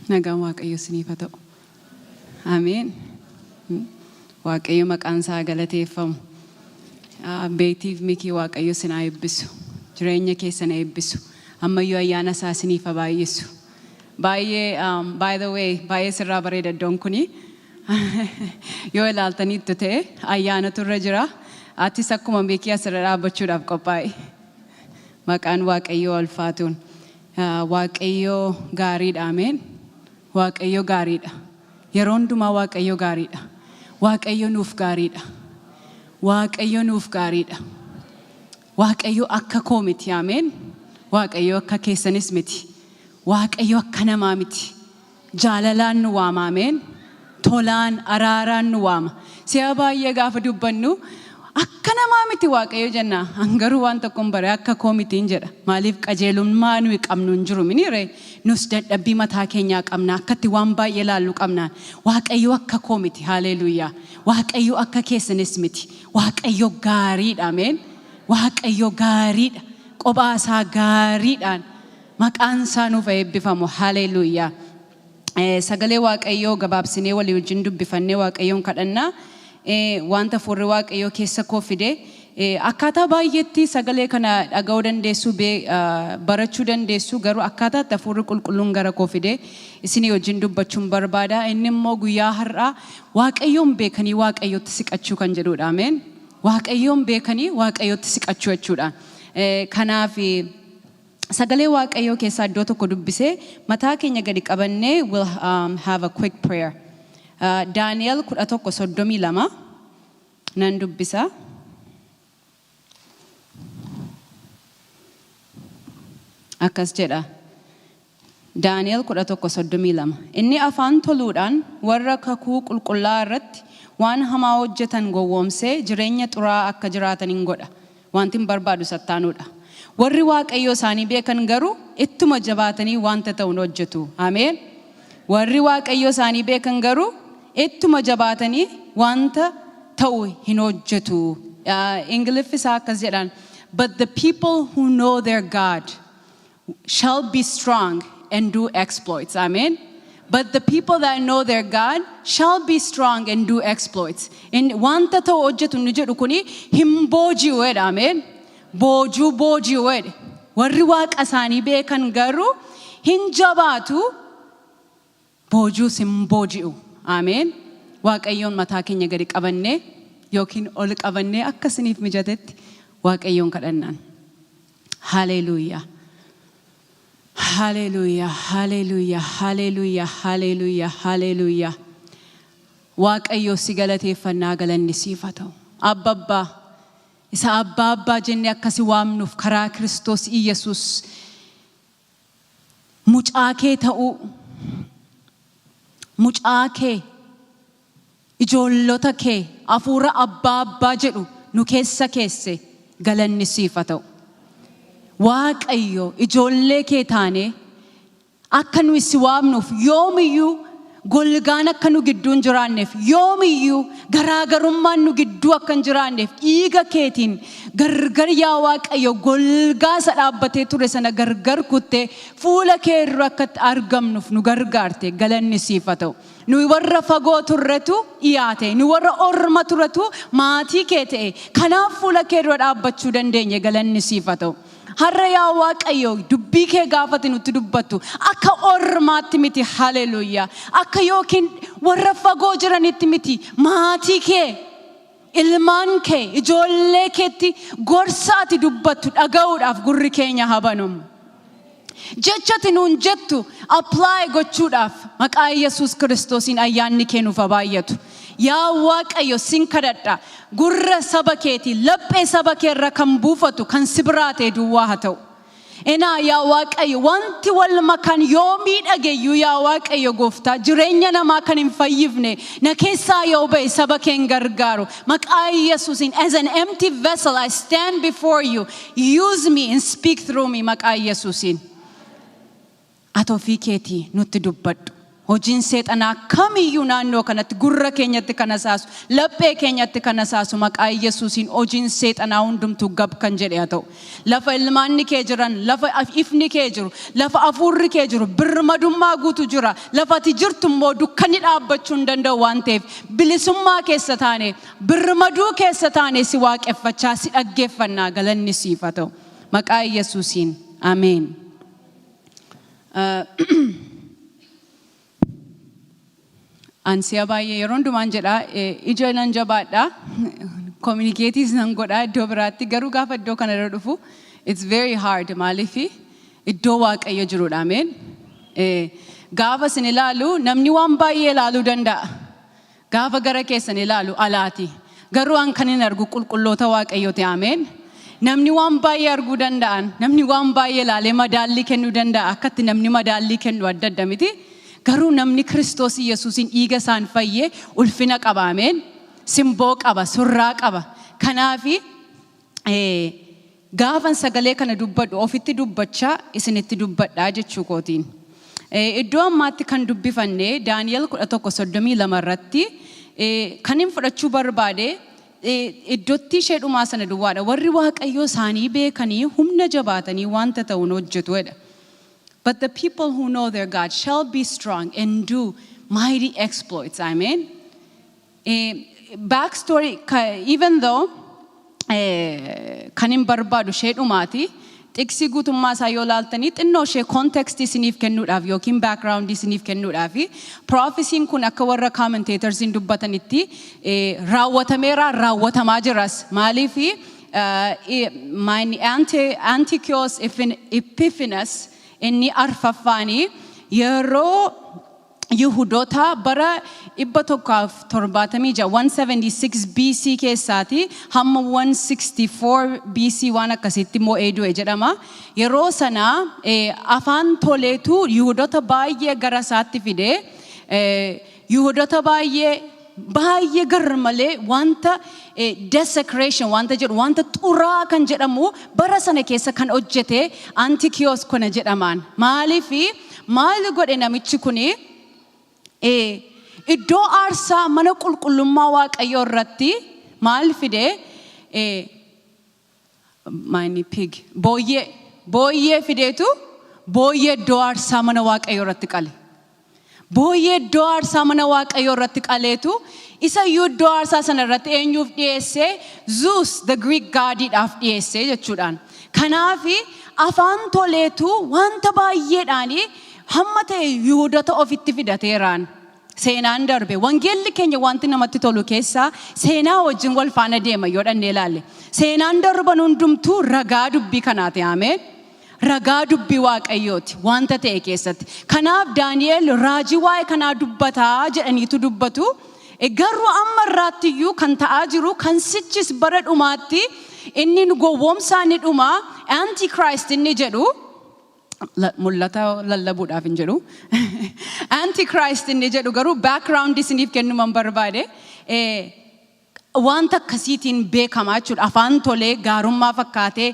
Nagaan Waaqayyo isiniif haa ta'u. Ameen. Waaqayyo maqaan isaa galateeffamu. Beetiif Mikii, Waaqayyo isin haa eebbisu. Jireenya keessan haa eebbisu. Ammayyuu ayyaana isaa isiniif haa baay'isu. Baay'ee, by the way, baay'ee sirraa bareeda iddoon kuni. Yoo ilaaltaniittu ta'e ayyaanatu irra jira. Atis akkuma Mikii asirra dhaabbachuudhaaf qophaa'e. Maqaan Waaqayyoo ulfaatuun. Waaqayyoo gaariidha. Ameen. Waaqayyo gaariidha. Yeroo hundumaa Waaqayyo gaariidha. Waaqayyo nuuf gaariidha. Waaqayyo nuuf gaariidha. Waaqayyo akka koo miti. Ameen. Waaqayyo akka keessanis miti. Waaqayyo akka namaa miti. Jaalalaan nu waama. Ameen. Tolaan, araaraan nu waama. Si'a baay'ee gaafa dubbannu akka namaa miti Waaqayyo jenna. An garuu waan tokkoon bare, akka koo mitiin jedha. Maaliif? Qajeelummaa nuyi qabnu hin jiru minire? Nus dadhabbii mataa keenyaa qabna. Akkatti waan baay'ee laallu qabna. Waaqayyo akka koo miti. Haleluuyaa. Waaqayyo akka keessanis miti. Waaqayyo gaariidha. Ameen. Waaqayyo gaariidha. Kophaa isaa gaariidhaan maqaan isaa nuuf eebbifamu. Haleluuyaa. Sagalee Waaqayyoo gabaabsinee walii wajjin dubbifannee Waaqayyoon kadhannaa. Wanta Hafuurri Waaqayyoo keessa koo fide, akkaataa baay'eetti sagalee kana dhaga'uu dandeessu, barachuu dandeessu, garuu akkaataa itti Hafuurri Qulqulluun gara koo fide isinii wajjin dubbachuun barbaada. Inni immoo guyyaa har'aa Waaqayyoon beekanii Waaqayyotti siqachuu kan jedhudha. Ameen. Waaqayyoon beekanii Waaqayyotti siqachuu jechuudha. Kanaaf sagalee Waaqayyoo keessaa iddoo tokko dubbisee mataa keenya gadi qabannee we'll have a quick prayer. Daani'el 11:32 nan dubbisa. Akkas jedha. Daani'el 11:32. Inni afaan toluudhaan warra kakuu qulqullaa'aa irratti waan hamaa hojjetan gowwoomsee jireenya xuraa'aa akka jiraatan hin godha. Wanti hin barbaadu sattaanuudha. Warri Waaqayyoo isaanii beekan garuu ittuma jabaatanii wanta ta'u hin hojjetu. Ameen. Warri Waaqayyoo isaanii beekan garuu ittuma jabaatanii wanta ta'u hin hojjetu. Ingiliffi isaa akkas jedhaan. "But the people who know their God shall be strong and do exploits." Amen. But the people that know their God shall be strong and do exploits. In wanta ta'u hojjetu nu jedhu kuni hin booji'u jedha. Amen. Boojuu booji'u jedhe. Warri Waaqa isaanii beekan garuu hin jabaatu, boojuus hin booji'u. Ameen. Waaqayyoon mataa keenya gadi qabannee yookiin ol qabannee akka isiniif mijatetti Waaqayyoon kadhannaan. Haleluuyaa. Haleluuyaa, haleluuyaa, haleluuyaa, haleluuyaa, haleluuyaa. Waaqayyo, si galateeffannaa, galanni siif haa ta'u. Abba, abbaa, isa abbaa abbaa jennee akkasi waamnuuf karaa Kiristoos Iyyasuus mucaa kee ta'uu, mucaa kee, ijoollota kee, hafuura abbaa abbaa jedhu nu keessa keesse, galanni siif haa ta'u. Waaqayyo, ijoollee kee taanee akka nu si waamnuuf, yoomiyyuu golgaan akka nu gidduu hin jiraanneef, yoomiyyuu garaagarummaan nu gidduu akka hin jiraanneef, dhiiga keetiin gargar, yaa Waaqayyo, golgaa isa dhaabbatee ture sana gargar kuttee fuula kee irra akka argamnuuf nu gargaarte, galanni siif haa ta'u. Nuyi warra fagoo turretu dhiyaate, nu warra orma turetu maatii kee ta'e, kanaaf fuula kee dura dhaabbachuu dandeenye, galanni siif haa ta'u. Har'a, yaa Waaqayyo, dubbii kee gaafate nutti dubbattu akka ormaatti miti, haleluuyaa. Akka yookiin warra fagoo jiranitti miti, maatii kee, ilmaan kee, ijoollee keetti gorsa ati dubbattu dhaga'uudhaaf gurri keenya haa banamu. Jecha ati nuun jettu apply gochuudhaaf maqaa Yesuus Kiristoosiin ayyaanni kee nuuf haa baay'atu. Yaa Waaqayyo, sin kadhadha. Gurra saba keetii, laphee saba kee irra kan buufatu kan si biraa ta'e duwwaa haa ta'u. Inaa, yaa Waaqayyo, wanti wal makan yoo miidhageyyuu, yaa Waaqayyo gooftaa, jireenya namaa kan hin fayyifne na keessaa yoo ba'e saba kee hin gargaaru. Maqaa Yesuusiin, as an empty vessel I stand before you. Use me and speak through me, maqaa Yesuusiin. Ati ofii keetii nutti dubbadhu. Hojiin seexanaa kamiyyuu naannoo kanatti gurra keenyatti kan asaasu, laphee keenyatti kan asaasu, maqaa Yesuusiin hojiin seexanaa hundumtuu gab kan jedhe haa ta'u. Lafa ilmaanni kee jiran, lafa ifni kee jiru, lafa hafuurri kee jiru, birmadummaa guutu jira. Lafa ati jirtu immoo dukkanni dhaabbachuu hin danda'u waan ta'eef, bilisummaa keessa taane, birmaduu keessa taane si waaqeffachaa si dhaggeeffannaa, galanni siif haa ta'u. Maqaa Yesuusiin. Ameen. An si'a baay'ee yeroo hundumaan jedha, ija nan jabaadha, communicate nan godha iddoo biraatti, garuu gaafa iddoo kana irra dhufu it's very hard. Maaliifi? Iddoo Waaqayyo jirudha. Ameen. Gaafa isin ilaalu namni waan baay'ee ilaaluu danda'a. Gaafa gara keessan ilaalu alaati. Garuu an kan hin argu qulqulloota Waaqayyooti. Ameen. Namni waan baay'ee arguu danda'an, namni waan baay'ee ilaalee madaallii kennuu danda'a. Akkatti namni madaallii kennu adda adda miti. Garuu namni Kiristoos Yesuusiin dhiiga isaan fayyee ulfina qaba. Ameen. Simboo qaba, surraa qaba. Kanaafi gaafan sagalee kana dubbadhu ofitti dubbachaa isinitti dubbadhaa jechuu kootiin. Iddoo ammaatti kan dubbifanne Daani'el 11:32 irratti kan hin fudhachuu barbaade iddootti ishee dhumaa sana duwwaadha. Warri Waaqayyoo isaanii beekanii humna jabaatanii wanta ta'uun hojjetu jedha. "But the people who know their God shall be strong and do mighty exploits." Amen. Backstory, even though kan hin barbaadu ishee dhumaati, xiqsii guutummaa isaa yoo laaltanii, xinnoo ishee context isiniif kennuudhaaf yookiin background isiniif kennuudhaaf, prophecy'n kun akka warra commentatorsiin dubbatanitti raawwatameera, raawwatamaa jiras. Maaliifi? Antiochus Epiphanes inni arfaffaanii yeroo Yihudoota bara 176, 176 BC keessaati hamma 164 BC waan akkasitti mo'ee du'e jedhama. Yeroo sana afaan toleetu Yihudoota baay'ee gara isaatti fide. Yihudoota baay'ee baay'ee gar malee wanta desecration wanta jedhu, wanta xuraa kan jedhamu bara sana keessa kan hojjete Antikiyoos kana jedhamaan. Maaliifi? Maal godhe namichi kuni? Iddoo aarsaa mana qulqullummaa Waaqayyoo irratti maal fide? Maayini, pig, booyyee, booyyee fideetu booyyee iddoo aarsaa mana Waaqayyoo irratti qale. Booyyee iddoo aarsaa mana Waaqayyoo irratti qaleetu isa iyyuu iddoo aarsaa sana irratti eenyuuf dhiyeesse? Zeus the Greek godiidhaaf dhiyeesse jechuudhaan. Kanaafi afaan toleetu wanta baay'eedhaan hamma ta'e Yihudoota ofitti fidateeraan. Seenaan darbe, wangeelli keenya wanti namatti tolu keessaa seenaa wajjin wal faana deema yoo dhannee ilaalle. Seenaan darban hundumtuu ragaa dubbii kanaati. Ameen. Ragaa dubbii Waaqayyooti wanta ta'e keessatti. Kanaaf Daani'el raajii waa'ee kanaa dubbataa jedhaniitu dubbatu. Garuu amma irraatti iyyuu kan ta'aa jiru, kan sichis bara dhumaatti inni nu gowwoomsaa inni dhumaa Antichrist inni jedhu, mul'ata lallabuudhaaf hin jedhu. Antichrist inni jedhu garuu background isiniif kennuman barbaade. Wanta akkasiitiin beekamaa jechuudha. Afaan tolee, gaarummaa fakkaatee,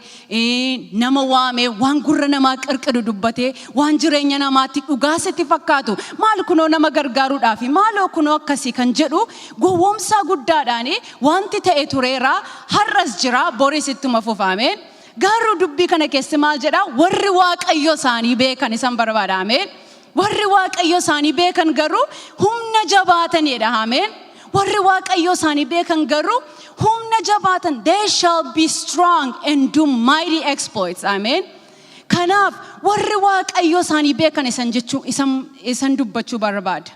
nama waamee, waan gurra namaa qirqiru dubbatee, waan jireenya namaatti dhugaa sitti fakkaatu, maal kunoo nama gargaaruudhaaf, maaloo kunoo akkasii kan jedhu, gowwoomsaa guddaadhaan wanti ta'e tureera, har'as jira, boris ittuma fufaame. Garuu dubbii kana keessa maal jedhaa? Warri Waaqayyo isaanii beekan isan barbaada. Ameen. Warri Waaqayyo isaanii beekan garuu humna jabaatanidha. Ameen. Warri Waaqayyo isaanii beekan garuu humna jabaatan, they shall be strong and do mighty exploits. Ameen. Kanaaf warri Waaqayyo isaanii beekan isan jechuu isan dubbachuu barbaada.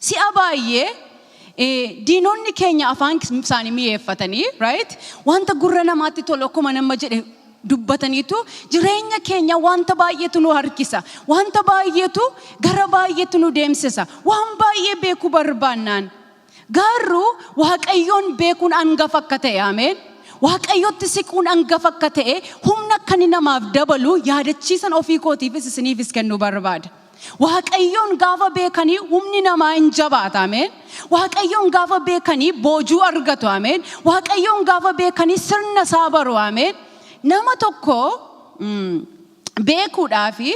Si'a baay'ee diinonni keenya afaan isaanii mi'eeffatanii, right? Wanta gurra namaatti tolu akkuma nama jedhe dubbataniitu jireenya keenya wanta baay'eetu nu harkisa. Wanta baay'eetu gara baay'eetu nu deemsisa. Waan baay'ee beekuu barbaannaan. Garuu Waaqayyoon beekuun hangafa akka ta'e, ameen. Waaqayyotti siquun hangafa akka ta'e, humna akka inni namaaf dabalu yaadachiisan ofii kootiifis isiniifis kennuu barbaada. Waaqayyoon gaafa beekanii humni namaa hin jabaata, ameen. Waaqayyoon gaafa beekanii boojuu argatu, ameen. Waaqayyoon gaafa beekanii sirna isaa baru, ameen. Nama tokko beekuudhaafi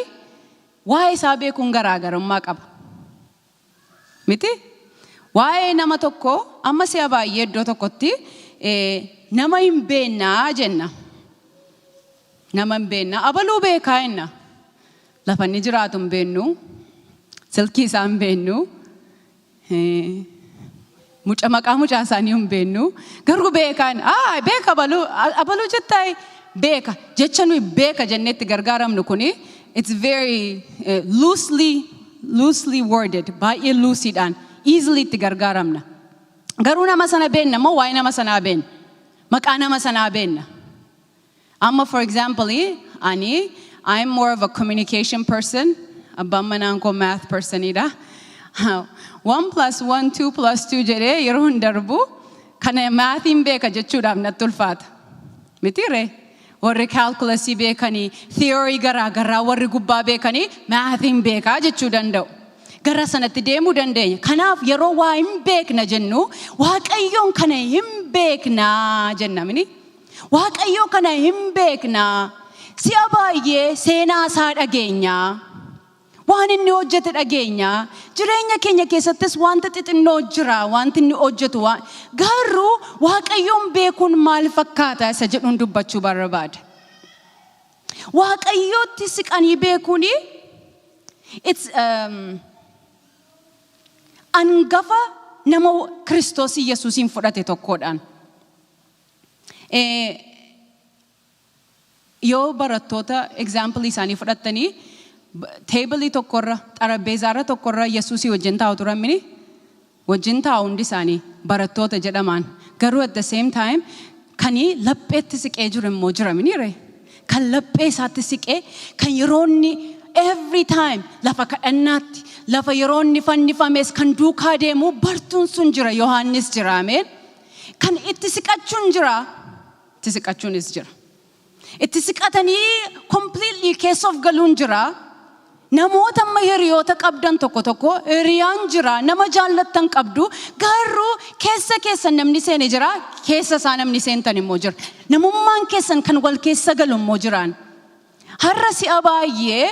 waa'ee isaa beekuun garaagarummaa qaba. Miti? Waa'ee nama tokkoo amma si'a baay'ee iddoo tokkotti nama hin beennaa jenna. Nama hin beennaa. Abaluu beekaa jenna. Lafa inni jiraatu hin beennu. Silkii isaa hin beennu. Muca maqaa mucaa isaanii hin beennu. Garuu beekaan, beeka abaluu, abaluu jettaa beeka. Jecha nuyi beeka jennee itti gargaaramnu kuni, it's very loosely worded, baay'ee looseiidhaan, easily itti gargaaramna. Garuu nama sana beenna moo waa'ee nama sanaa beenna? Maqaa nama sanaa beenna. Amma, for example, ani, I'm more of a communication person. Abbaan manaan koo math personidha. 1 plus 1, 2 plus 2 jedhee yeroo hin darbu kana mathiin beeka jechuudhaaf natti ulfaata. Mitiiree? Warri calculusii beekanii, theory garaa garaa warri gubbaa beekanii mathiin beekaa jechuu danda'u. Gara sanatti deemuu dandeenya. Kanaaf yeroo waa hin beekna jennu, Waaqayyoon kana hin beeknaa jenna mini. Waaqayyoo kana hin beeknaa. Si'a baay'ee seenaa isaa dhageenyaa. Waan inni hojjete dhageenya. Jireenya keenya keessattis wanta xixinnoo jira, wanti inni hojjetu. Garuu Waaqayyoon beekuun maal fakkaata isa jedhuun dubbachuu barbaada. Waaqayyootti siqanii beekuun, it's angafa nama Kiristoos Yesuusiin fudhate tokkodhaan. Yoo barattoota example isaanii fudhattanii, tableii tokkorra, xarabbeezaarra tokkorra Yesuusii wajjin taa'u turan mini, wajjin taa'u hundi isaanii barattoota jedhamaan. Garuu at the same time kanii lapheetti siqee jiru immoo jira mini ree? Kan laphee isaatti siqee, kan yeroo inni every time lafa kadhannaatti, lafa yeroo inni fannifames kan duukaa deemu bartuun sun jira, Yohaannis jira, ameen. Kan itti siqachuun jira, itti siqachuunis jira. Itti siqatanii completely keessa of galuun jira. Namoota amma hiriyoota qabdan tokko tokko hiriyaan jira, nama jaallattan qabdu, garuu keessa keessan namni seene jira, keessa isaa namni seentan immoo jira. Namummaan keessan kan wal keessa galu immoo jiraan. Har'a si'a baay'ee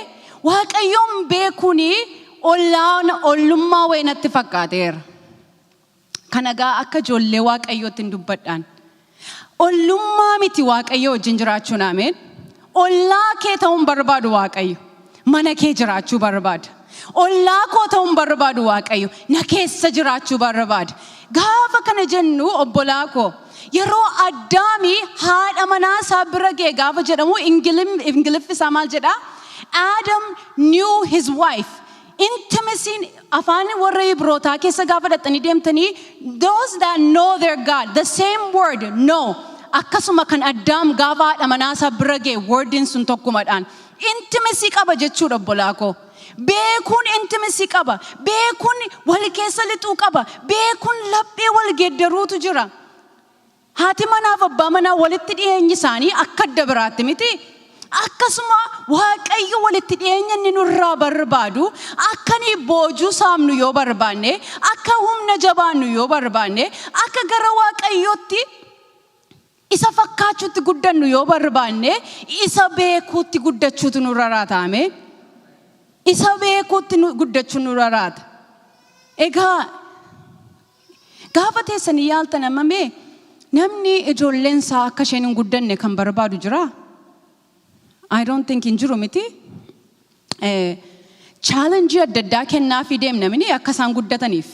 Waaqayyoon beekuun ollaan ollummaa wayinatti fakkaateera. Kana gaa akka ijoollee Waaqayyootti hin dubbadhaan. Ollummaa miti Waaqayyo wajjin jiraachuun, ameen. Ollaa kee ta'uun barbaadu Waaqayyo. Mana kee jiraachuu barbaada. Ollaa koo ta'uun barbaadu Waaqayyo. Na keessa jiraachuu barbaada. Gaafa kana jennu, obbolaa koo, yeroo Addaami haadha manaa isaa bira ga'e gaafa jedhamu, Ingiliffi isaa maal jedhaa? Adam knew his wife. Intimacy afaan warra Ibrootaa keessa gaafa dhaqxanii deemtanii, those that know their God, the same word know. Akkasuma kan Addaam gaafa haadha manaa isaa bira ga'e wordiin sun tokkumadhaan. Intimacy qaba jechuudha, obbolaa koo. Beekuun intimacy qaba. Beekuun wal keessa lixuu qaba. Beekuun laphee wal geeddaruutu jira. Haati manaaf abbaa manaa walitti dhiyeenyi isaanii akka adda biraatti miti. Akkasuma Waaqayyo walitti dhiyeenya inni nurraa barbaadu, akka ni boojuu saamnu yoo barbaanne, akka humna jabaannu yoo barbaanne, akka gara Waaqayyootti isa fakkaachuutti guddannu yoo barbaanne, isa beekuutti guddachuutu nurra raataame. Isa beekuutti guddachuu nurra raata. Egaa gaafa teessanii yaaltan, ammamee namni ijoolleen isaa akka isheen hin guddanne kan barbaadu jiraa? I don't think hin jiru miti. Challenge adda addaa kennaafii deemna mini akka isaan guddataniif.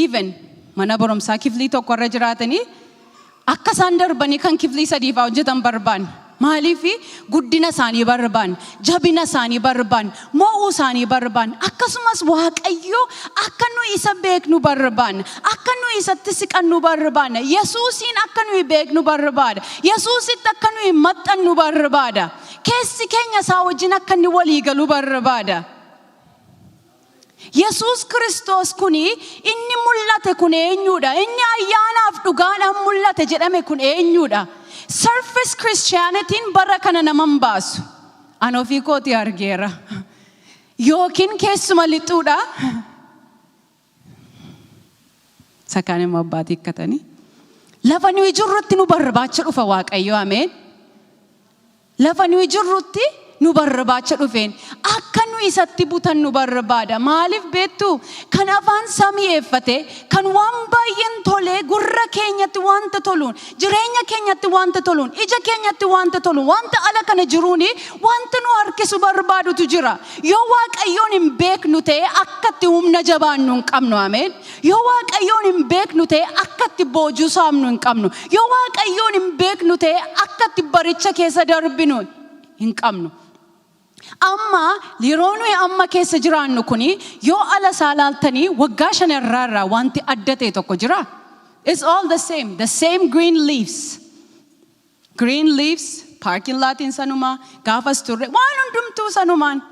Even mana barumsaa kiflii tokkorra jiraatanii akka isaan darbanii kan kiflii sadiifaa hojjetan barbaanna. Maaliif? Guddina isaanii barbaanna, jabina isaanii barbaanna, mo'uu isaanii barbaanna. Akkasumas Waaqayyo akka nu isa beeknu barbaanna, akka nu isatti siqannu barbaanna, Yesuusiin akka nuyi beeknu barbaada, Yesuusitti akka nuyi maxxannu barbaada, keessi keenya isaa wajjin akka inni walii galu barbaada. Yesuus Kiristoos kuni inni mul'ate kun eenyudha? Inni ayyaanaaf dhugaadhaan mul'ate jedhame kun eenyudha? Surface Christianity'n bara kana nama hin baasu. Ani ofii kootii argeera. Yookiin keessuma lixuudha. Sakaan immoo abbaatii hiikkatanii. Lafa nuyi jirrutti nu barbaacha dhufa Waaqayyo, ameen. Lafa nuyi jirrutti nu barbaacha dhufeen akka nu nu isatti butannu barbaada. Maaliif beektu? Kan afaan sami'eeffate, kan waan baay'een tolee gurra keenyatti wanta toluun, jireenya keenyatti wanta toluun, ija keenyatti wanta toluun, wanta ala kana jiruuni wanta nu harkisu barbaadutu jira. Yoo Waaqayyoon hin beeknu ta'e, akka itti humna jabaannu hin qabnu. Ameen. Yoo Waaqayyoon hin beeknu ta'e, akka itti boojuu saamnu hin qabnu. Yoo Waaqayyoon hin beeknu ta'e, akka itti baricha keessa darbinu hin qabnu. Amma yeroo nuyi amma keessa jiraannu kuni, yoo ala isaa laaltanii, waggaa 5 irraa wanti adda ta'e tokko jira. It's all the same green leaves. Green leaves, parking lotiin sanumaa, gaafas turre, waan hundumtuu sanumaan.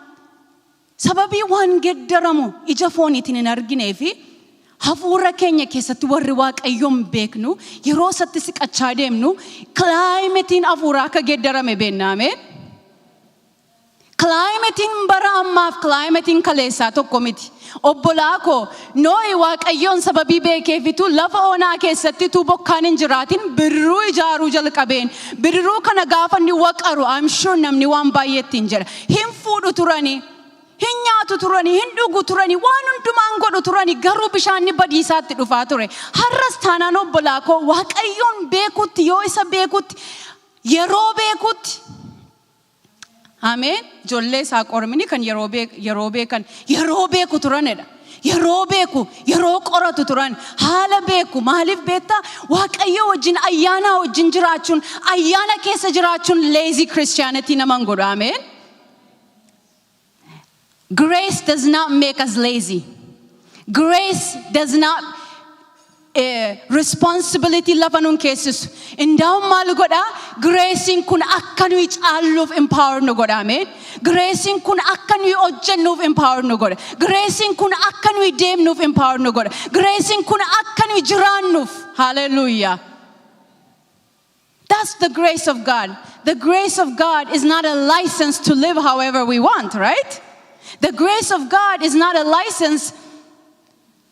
Sababii waan geddaramu ija fooniitiin hin arginee fi hafuura keenya keessatti warri Waaqayyoon beeknu yeroo isatti siqachaa deemnu climateiin hafuuraa akka geddarame beennaa. Climateiin bara ammaaf climateiin kaleessaa tokko miti. Obbolaa koo, Noohi Waaqayyoon sababii beekeefitu lafa onaa keessatti utuu bokkaan hin jiraatin bidiruu ijaaruu jalqabeen. Bidiruu kana gaafa inni waqaru, I'm sure namni waan baay'ee ittiin jedha. Hin fuudhu turanii. Hin nyaatu turanii, hin dhugu turanii, waan hundumaan godhu turanii, garuu bishaanni badiisaatti dhufaa ture. Har'as taanaan, obbolaa koo, Waaqayyoon beekutti, yoo isa beekutti, yeroo beekutti. Ameen. Ijoollee isaa qormini kan yeroo beekan, yeroo beeku turanidha. Yeroo beeku, yeroo qoratu turan, haala beeku. Maaliif beektaa? Waaqayyo wajjin, ayyaana wajjin jiraachuun, ayyaana keessa jiraachuun lazy Christianity naman godhu. Ameen. Grace does not make us lazy. Grace does not responsibility lafa nun keessisu. Indaa'uun maal godhaa? Graceiin kun akka nuyi caalluuf empower nu godha. Ameen. Graceiin kun akka nuyi hojjennuuf empower nu godha. Graceiin kun akka nuyi deemnuuf empower nu godha. Graceiin kun akka nuyi jiraannuuf. Hallelujah. That's the grace of God. The grace of God is not a license to live however we want, right? The grace of God is not a license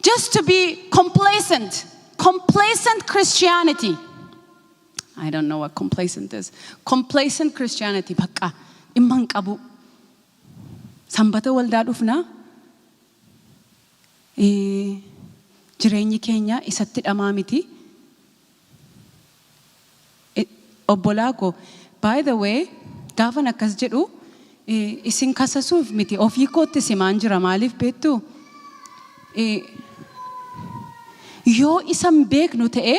just to be complacent. Complacent Christianity. I don't know what complacent is. Complacent Christianity. Bakka dhimma hin qabu. Sanbata waldaa dhufnaa. Jireenyi keenya isatti dhamaa miti. Obbolaa koo, by the way, gaafan akkas jedhu isin kasasuuf miti, ofii kootti simaan jira. Maaliif beektu? Yoo isan beeknu ta'e,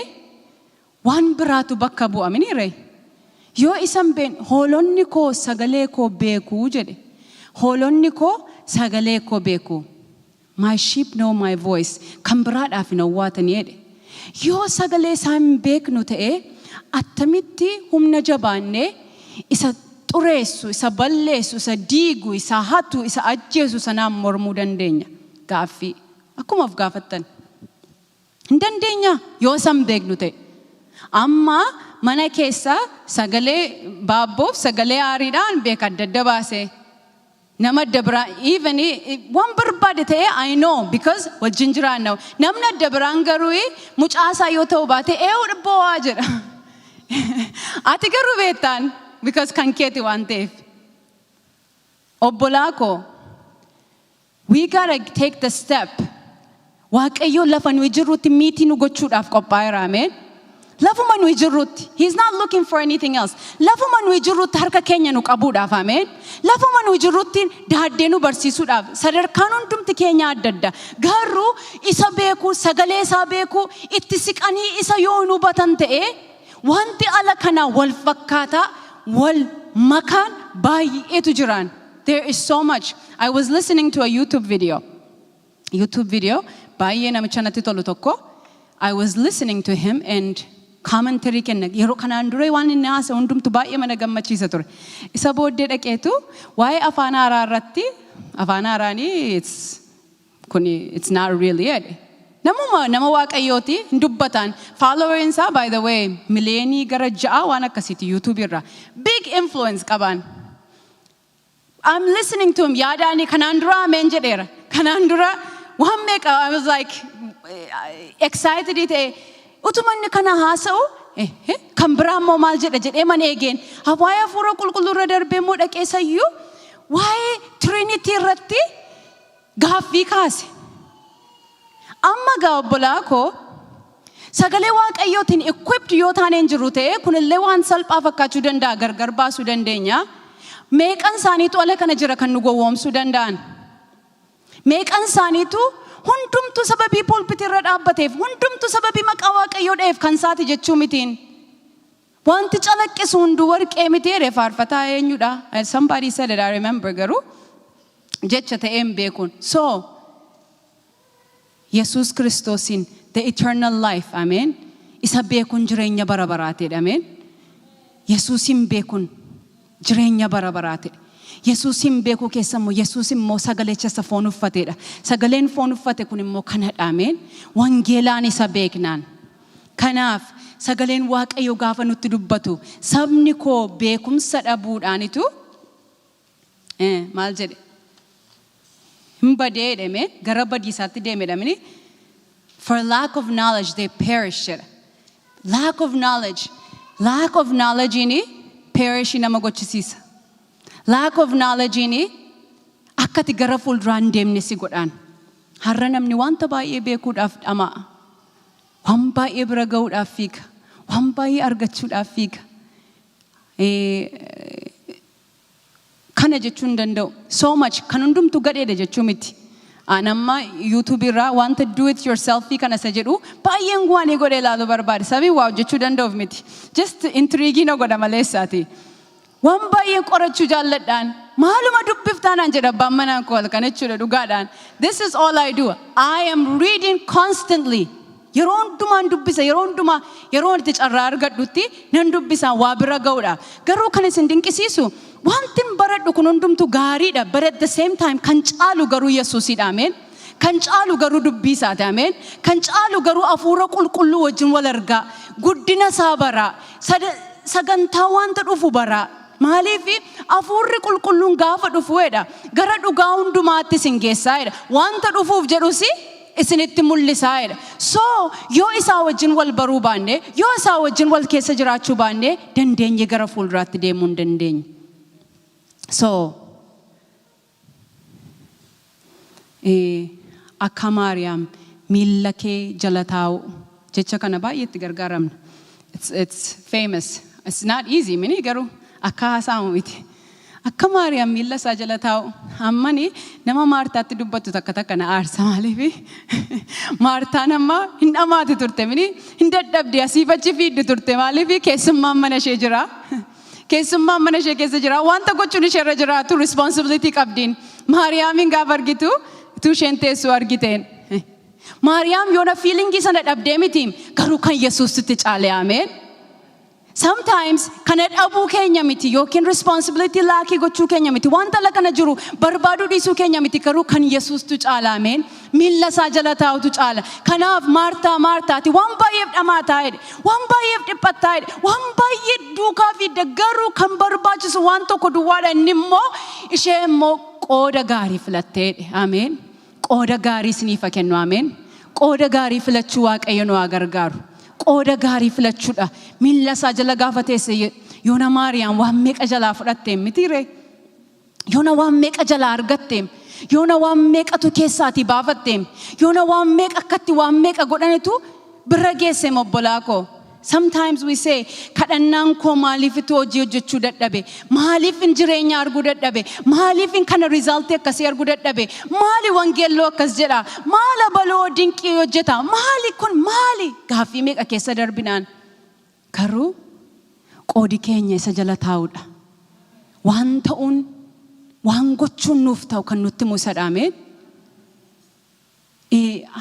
waan biraatu bakka bu'a miniire. Yoo isan beeknu, "Hoolonni koo sagalee koo beekuu" jedhe. "Hoolonni koo sagalee koo beeku. My sheep know my voice." Kan biraadhaaf hin owwaatanii jedhe. Yoo sagalee isaa hin beeknu ta'e, attamitti humna jabaannee isa xureessu, isa balleessu, isa diigu, isa hatu, isa ajjeesu sanaan mormuu dandeenya? Gaaffii. Akkuma of gaafattan. Hin dandeenya yoo isa hin beeknu ta'e. Amma mana keessa sagalee baabboof sagalee aariidhaan beeka adda adda baasee. Nama adda biraa even waan barbaade ta'e, I know, because wajjin jiraanna. Namni adda biraan garuu mucaasaa yoo ta'u baate, "Eewu boo'aa" jedha. Ati garuu beektaan because kan keeti waan ta'eef. Obbolaa koo, we gotta take the step. Waaqayyo lafa nuyi jirrutti meet nu gochuudhaaf qophaa'eera. Ameen. Lafuma nuyi jirrutti. He's not looking for anything else. Lafuma nuyi jirrutti harka keenya nu qabuudhaaf. Ameen. Lafuma nuyi jirrutti daaddee nu barsiisuudhaaf. Sadarkaan hundumti keenya adda adda. Garuu isa beekuu, sagalee isaa beekuu, itti siqanii isa yoo nu hubatan ta'e, wanti ala kanaa wal fakkaataa, wal makaan baay'eetu jiraan. There is so much. I was listening to a YouTube video. YouTube video baay'ee namicha natti tolu tokko. I was listening to him and commentary kenna. Yeroo kanaan dura waan inni haasa'u hundumtu baay'ee mana gammachiisa ture. Isa booddee dhaqeetu waa'ee afaan haaraa irratti, afaan haaraanii it's kuni it's not really jedhe. Namuma nama Waaqayyooti hin dubbatan. Followers isaa, by the way, miliyoonii gara 6 waan akkasiiti YouTube irra. Big influence qaban. I'm listening to him, yaadaani kanaan dura ameen jedheera. Kanaan dura waan meeqa I was like excited ta'e. Utuma inni kana haasa'u, kan biraa immoo maal jedha jedhee mana eegeen. Waa'ee hafuura qulqulluu irra darbee immoo dhaqeessayyuu waa'ee Trinity irratti gaaffii kaase. Amma gaa obbolaa koo, sagalee Waaqayyootiin equipped yoo taaneen jiru ta'e, kunillee waan salphaa fakkaachuu danda'a, gargar baasuu dandeenya. Meeqan isaaniitu ala kana jira kan nu gowwoomsuu danda'an? Meeqan isaaniitu hundumtu sababii pulpit irra dhaabbateef, hundumtu sababii maqaa Waaqayyoo dha'eef kan isaati jechuu mitiin. Wanti calaqqisu hunduu warqee miti jedhe faarfataa eenyudha? Somebody said it, I remember, garuu jecha ta'een beekuun. So, Yesuus Kiristoosiin, the eternal life, ameen. Isa beekuun jireenya bara baraatedha, ameen. Yesuusin beekuun jireenya bara baraatedha. Yesuusin beekuu keessa immoo Yesuus immoo sagalecha isa foon uffatedha. Sagaleen foon uffate kun immoo kanadha, ameen. Wangeelaan isa beeknaan. Kanaaf sagaleen Waaqayyo gaafa nutti dubbatu, "Sabni koo beekumsa dhabuudhaanitu," maal jedhe? Hin badee jedhame, gara badiisaatti deeme jedhamini. "For lack of knowledge they perish," jedha. Lack of knowledge. Lack of knowledge ini perish nama gochisiisa. Lack of knowledge ini akkati gara fuulduraan deemne si godhaan. Har'a namni wanta baay'ee beekuudhaaf dhama'a. Waan baay'ee bira ga'uudhaaf fiiga. Waan baay'ee argachuudhaaf fiiga. Kana jechuu hin danda'u. So much kan hundumtu gadheedha jechuu miti. An amma YouTube irraa wanta do it yourself kana isa jedhu baay'een guwaanii godhee ilaaluu barbaade. Sababii waa hojjechuu danda'uuf miti. Just intrigue na godha maleessaati. Waan baay'ee qorachuu jaalladhaan. Maaluma dubbiftaanaan jedha abbaan manaa koo halkan jechuudha dhugaadhaan. This is all I do. I am reading constantly. Yeroo hundumaan dubbisa, yeroo hundumaa, yeroo itti carraa argadhutti nan dubbisa waa bira ga'uudha. Garuu kan isin dinqisiisu, wanti baradhu kun hundumtu gaariidha. But at the same time kan caalu garuu Yesuusidha. Ameen. Kan caalu garuu dubbii isaati. Ameen. Kan caalu garuu hafuura qulqulluu wajjin wal argaa. Guddina isaa baraa. Sagantaa wanta dhufu baraa. Maaliif? Hafuurri qulqulluun gaafa dhufu jedha, gara dhugaa hundumaatti isin geessaa jedha. Wanta dhufuuf jedhus isinitti mul'isaa jedha. So yoo isaa wajjin wal baruu baanne, yoo isaa wajjin wal keessa jiraachuu baanne, dandeenye gara fuulduraatti deemuu hin dandeenyu. So akka Maariyaam miilla kee jala taa'u jecha kana baay'ee itti gargaaramna. It's famous. It's not easy mini, garuu akka haasa'amu miti. Akka Maariyaam miilla isaa jala taa'u. Ammani nama Maartaatti dubbattu takka takka na aarsa. Maaliif? Maartaan amma hin dhamaati turte mini, hin dadhabde, asiif achi fiiddi turte. Maaliif? Keessummaan mana ishee jira. Keessummaan mana ishee keessa jira. Wanta gochuun ishee irra jiraatu responsibility qabdiin. Maariyaamiin gaafa argitu, utuu isheen teessu argiteen. Maariyaam yoona feeling sana dhabdee miti, garuu kan Yesuusitti caale, ameen. Sometimes kana dhabuu keenya miti yookiin responsibility lack gochuu keenya miti, wanta ala kana jiru barbaaduu dhiisuu keenya miti, garuu kan Yesuustu caala, ameen. Miilla isaa jala taa'utu caala. Kanaaf, "Maartaa, Maartaati, waan baay'eef dhamaataa," jedhe, "waan baay'eef dhiphattaa," jedhe, "waan baay'ee duukaa fiidda, garuu kan barbaachisu waan tokko duwwaadha, inni immoo ishee immoo qooda gaarii filattee," jedhe. Ameen. Qooda gaarii isiniif haa kennu, ameen. Qooda gaarii filachuu Waaqayyo nu haa gargaaru. Qooda gaarii filachuudha. Miilla isaa jala gaafa teesse, yoona Maariyaam waan meeqa jalaa fudhatteem mitiiree? Yoona waan meeqa jalaa argatteem? Yoona waan meeqatu keessaatii baafatteem? Yoona waan meeqa akkatti waan meeqa godhanitu bira geesseem, obbolaa koo? Sometimes we say, "Kadhannaan koo maaliifitu hojii hojjechuu dadhabe? Maaliif hin jireenya arguu dadhabe? Maaliif hin kana result akkasii arguu dadhabe? Maali wangeelloo akkas jedha? Maala baloo dinqii hojjeta? Maali kun maali?" Gaaffii meeqa keessa darbinaan. Garuu qoodi keenya isa jala taa'uudha. Waan ta'uun, waan gochuun nuuf ta'u kan nutti himu isadha, ameen.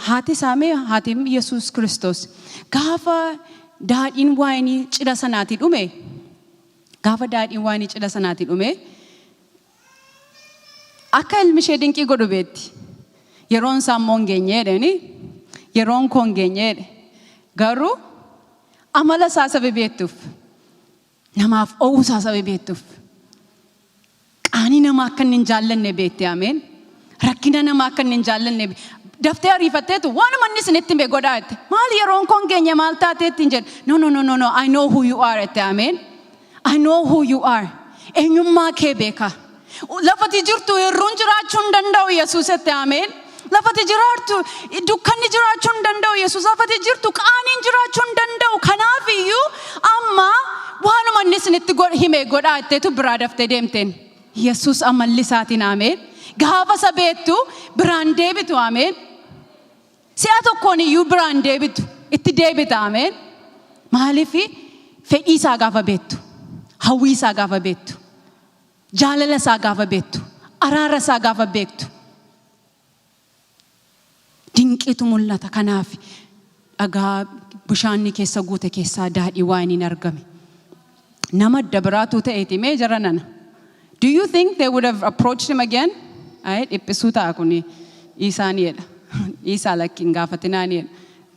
Haati isaamee, haati Yesuus Kiristoos, gaafa daadhiin waayinii cidha sanaatii dhume, gaafa daadhiin waayinii cidha sanaatii dhume, akka ilmi ishee dinqii godhu beetti. Yeroon isaa immoo hin geenye jedheni, yeroon koo hin geenye jedhe. Garuu amala isaa saba beektuuf, namaaf oowuu isaa saba beektuuf, qaanii namaa akka inni hin jaallanne beekte, ameen. Rakkina namaa akka inni hin jaallanne daftee ariifatteetu, "Waanuma inni isinitti hime godhaa," jette. "Maal, yeroon koo hin geenye, maal taateetti?" hin jedhe. "No, no, no, no, no, I know who you are," jette, ameen. I know who you are. Eenyummaa kee beeka. Lafati jirtu hirruun jiraachuu hin danda'u Yesuus jette, ameen. Lafati jiraattu dukkanni jiraachuu hin danda'u Yesuus. Lafati jirtu qaaniin jiraachuu hin danda'u. Kanaaf iyyuu amma waanuma inni isinitti hime godhaa jetteetu biraa daftee deemteen. Yesuus amalli isaatiin, ameen. Gaafa isa beektu biraan deebitu, ameen. Si'a tokkoon iyyuu biraan deebitu, itti deebita, ameen. Maaliif? Fedhii isaa gaafa beektu, hawwii isaa gaafa beektu, jaalala isaa gaafa beektu, araara isaa gaafa beektu. Dinqiitu mul'ata. Kanaaf dhagaa bishaanni keessa guute keessaa daadhii waayiniin argame. Nama adda biraatu ta'eeti mee jara nana. Do you think they would have approached him again? Ay, dhiphisuu ta'a kuni dhiisaaniidha. Dhiisaa, lakki, hin gaafatinaaniidha.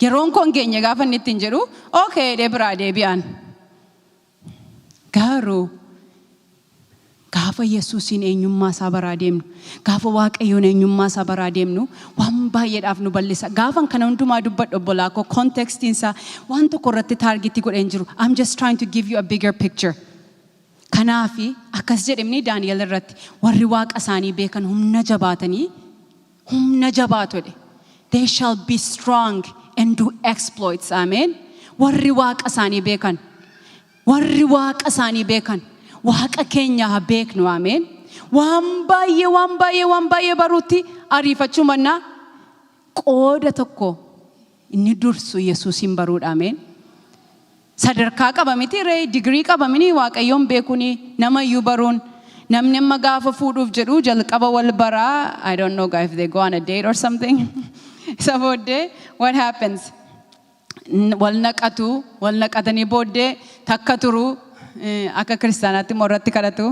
Yeroon koo hin geenye gaafa inni ittiin jedhu, okay jedhee biraa deebi'an. Garuu gaafa Yesuusiin eenyummaa isaa baraa deemnu, gaafa Waaqayyoon eenyummaa isaa baraa deemnu, waan baay'eedhaaf nu bal'isa. Gaafan kana hundumaa dubbadhu, obbolaa koo, contextiin isaa waan tokko irratti target godhee hin jiru. I'm just trying to give you a bigger picture. Kanaafi akkas jedhemni Daani'el irratti, warri Waaqa isaanii beekan humna jabaatanii humna jabaatu jedhe. They shall be strong and do exploits. Amen. Warri Waaqa isaanii beekan. Warri Waaqa isaanii beekan. Waaqa keenya haa beeknu. Ameen. Waan baay'ee, waan baay'ee, waan baay'ee baruutti ariifachuu mannaa qooda tokko inni dursu Yesuusin baruudha. Ameen. Sadarkaa qaba miti ree? Digirii qaba mini Waaqayyoon beekuuni nama iyyuu baruun? Namni amma gaafa fuudhuuf jedhu jalqaba wal baraa. I don't know if they go on a date or something. Isa booddee what happens? Wal naqatu, wal naqatanii booddee takka turu, akka kiristaanaatti immoo irratti kadhatu.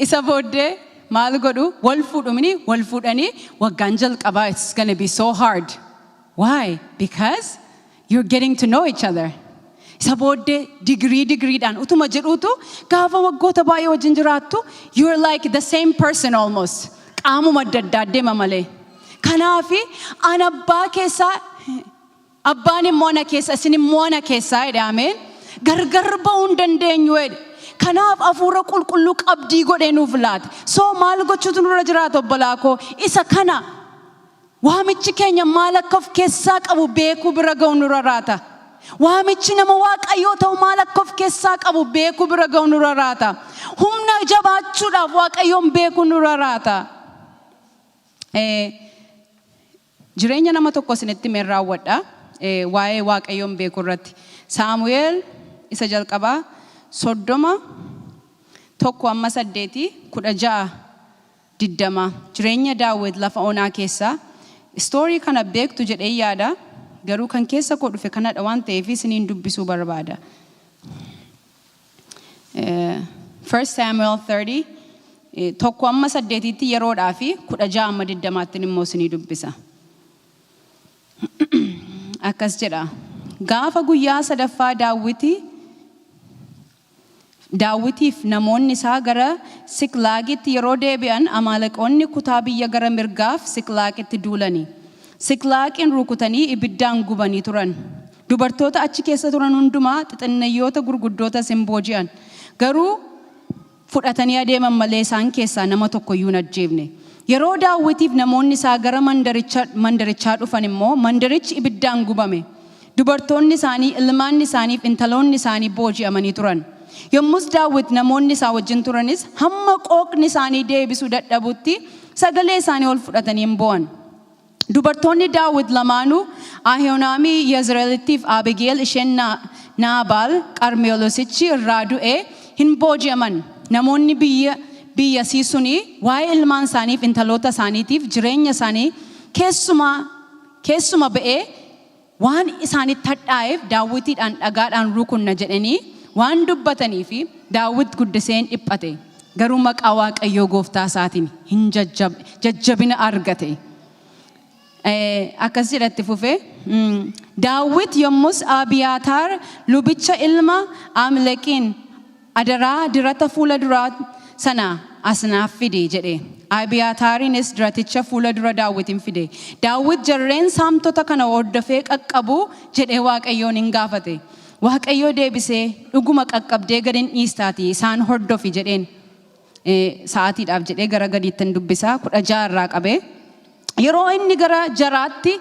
Isa booddee maal godhu? Wal fuudhumini, wal fuudhanii waggaan jalqabaa it's gonna be so hard. Why? Because you're getting to know each other. Isa booddee digirii digiriidhaan utuma jedhuutu gaafa waggoota baay'ee wajjin jiraattu, you're like the same person almost. Qaamuma adda addaa deema malee. Kanaafi an Abbaa keessaa, Abbaan immoo na keessa, isin immoo na keessaa jedhe, ameen. Gargar ba'uu hin dandeenyu jedhe. Kanaaf Hafuura Qulqulluu qabdii godhee nuuf laate. So maal gochuutu nurra jiraata, obbolaa koo? Isa kana waamichi keenya maal akka of keessaa qabu beekuu bira ga'u nurra raata. Waamichi nama Waaqayyoo ta'u maal akka of keessaa qabu beekuu bira ga'u nurra raata. Humna jabaachuudhaaf Waaqayyoon beekuu nurra raata. Jireenya nama tokko isinitti meen raawwadha. Waa'ee Waaqayyoon beekuu irratti. Saamu'eel isa jalqabaa 31 amma 8, 16, 20, jireenya Daawit lafa onaa keessaa. Story kana beektu jedhee yaada. Garuu kan keessa koo dhufe kanadha waan ta'eef isiniin dubbisuu barbaada. 1 Samuel 30 1 amma 8tti yeroodhaa fi 16 amma 20tti immoo isinii dubbisa. Akkas jedha. Gaafa guyyaa sadaffaa Daawitiif namoonni isaa gara Siqlaagitti yeroo deebi'an, Amaaleqoonni kutaa biyya gara mirgaaf Siqlaagitti duulani. Siqlaaqin rukutanii ibiddaan gubanii turan. Dubartoota achi keessa turan hundumaa, xixinayyoota gurguddootas hin booji'an. Garuu fudhatanii adeeman malee isaan keessaa nama tokko iyyuu hin ajjeefne. Yeroo Daawitiif namoonni isaa gara mandarichaa dhufan immoo mandarichi ibiddaan gubame. Dubartoonni isaanii, ilmaan isaanii fi intaloonni isaanii booji'amanii turan. Yommus Daawit namoonni isaa wajjin turanis hamma qooqni isaanii deebisuu dadhabutti sagalee isaanii ol fudhatanii hin bo'an. Dubartoonni Daawit lamaanuu, Ahinoomii Yezreelittiif Abigeel isheen Naabaal Qarmeelosichi irraa du'e hin booji'aman. Namoonni biyya biyyasii suni waa'ee ilmaan isaaniif intaloota isaaniitiif jireenya isaanii keessuma ba'ee waan isaanitti hadhaa'eef, Daawitiidhaan dhagaadhaan rukunna jedhanii waan dubbatanii fi Daawit guddisee hin dhiphate. Garuu maqaa Waaqayyoo gooftaa isaatiin hin jajjabina argate. Akkas jedhatti fufe. Daawit yommus Abiyaataar lubicha ilma Ahiimelekiin, "Adaraa dirata fuula duraa sana as naaf fidi" jedhe. Abiyaataariinis diraticha fuula dura Daawitin fide. Daawit jarreen saamtota kana hordofee qaqqabu jedhee Waaqayyoon hin gaafate. Waaqayyoo deebisee, "Dhuguma qaqqabdee gad hin dhiistaatii isaan hordofi" jedheen. Sa'aatiidhaaf jedhee gara gadiittan dubbisaa, 16 irraa qabee. Yeroo inni gara jaraatti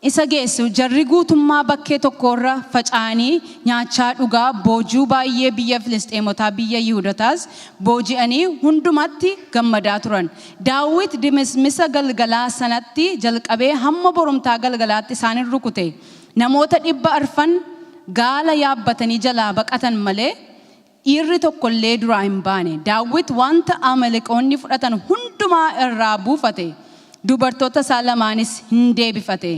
isa geessu, jarri guutummaa bakkee tokkorra faca'anii nyaachaa dhugaa, boojuu baay'ee biyya Filisxeemotaa, biyya Yihudotaas booji'anii hundumatti gammadaa turan. Daawit dimismisa galgalaa sanatti jalqabee hamma borumtaa galgalaatti isaan rukute. Namoota 400 gaala yaabbatanii jalaa baqatan malee dhiirri tokkollee duraa hin baane. Daawit wanta Amaleqoonni fudhatan hundumaa irraa buufate. Dubartoota isaa lamaanis hin deebifate.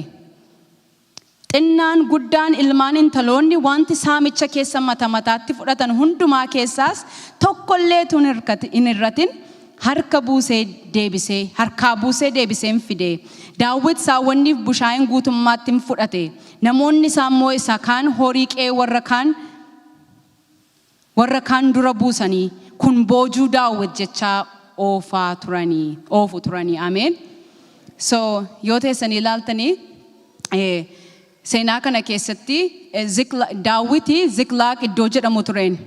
Xinnaan guddaan, ilmaan intaloonni, wanti saamicha keessa mata mataatti fudhatan hundumaa keessaas tokkollee hin hirratin harka buusee deebisee harkaa buusee deebisee hin fide. Daawit saawwanniif bushaayin guutummaatti hin fudhate. Namoonni isaa immoo isa kaan horii qe'ee warra kaan dura buusanii, "Kun boojuu Daawit" jechaa oofaa turanii, oofu turanii. Ameen. So yoo teessanii ilaaltanii, seenaa kana keessatti Daawiti Ziklaag iddoo jedhamu tureen.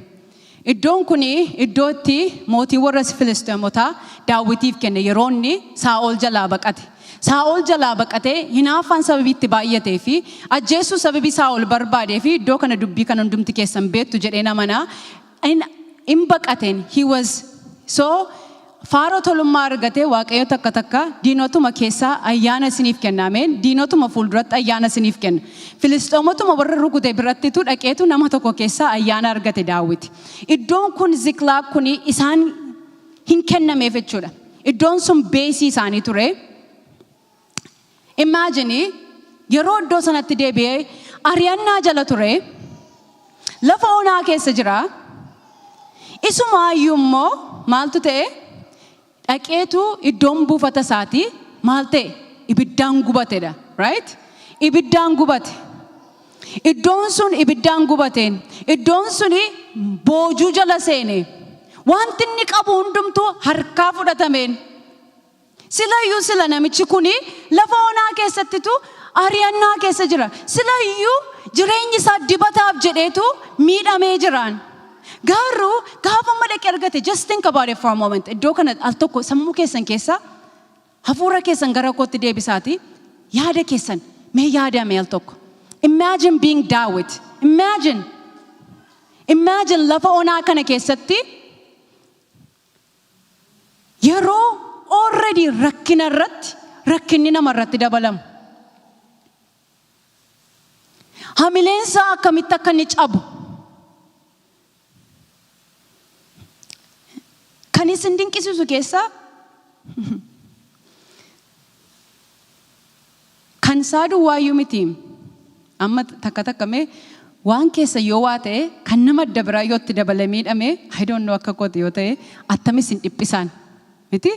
Iddoon kun iddoo itti mootii warra Filisteemotaa Daawitiif kenne yeroo inni Saa'ol jalaa baqate. Saa'ol jalaa baqatee hinaaffaan sababii itti baay'atee fi ajjeesuu sababii Saa'ol barbaadee fi, iddoo kana dubbii kana hundumti keessan beektu jedhee namanaa, in baqateen. He was so faara tolummaa argatee. Waaqayyo takka takka diinotuma keessaa ayyaana isiniif kenna. Ameen. Diinotuma fuulduratti ayyaana isiniif kenna. Filisxoomotuma warra rukute birattitu dhaqeetu nama tokko keessaa ayyaana argate Daawiti. Iddoon kun, Ziklaag kun, isaan hin kennameef jechuudha. Iddoon sun base isaanii ture. Imagine, yeroo iddoo sanatti deebi'ee ari'annaa jala ture, lafa onaa keessa jira. Isumaayyuu immoo maaltu ta'e? Dhaqeetu iddoon buufata isaatii maal ta'e? Ibiddaan gubatedha. Right? Ibiddaan gubate. Iddoon sun ibiddaan gubateen. Iddoon suni boojuu jala seene. Wanti inni qabu hundumtuu harkaa fudhatameen. Silayyuu sila namichi kuni lafa onaa keessattitu ari'annaa keessa jira. Silayyuu jireenyi isaa dibataaf jedheetu miidhamee jiraan. Garuu gaafa amma dhaqee argate, just think about it for a moment. Iddoo kana al tokko sammuu keessan keessa hafuura keessan gara kootti deebisaati. Yaada keessan mee yaadame al tokko. Imagine being Dawit. Imagine. Imagine lafa onaa kana keessatti yeroo already rakkina irratti rakkinni nama irratti dabalamu. Hamileensaa akkamitti akka inni cabu. Kan isin dinqisiisu keessaa kan isaa duwwaayyuu miti. Amma takka takka mee waan keessa yoo waa ta'e, kan nama adda biraa yoo itti dabale miidhame, I don't know, akka kooti yoo ta'e attamis hin dhiphisaan miti.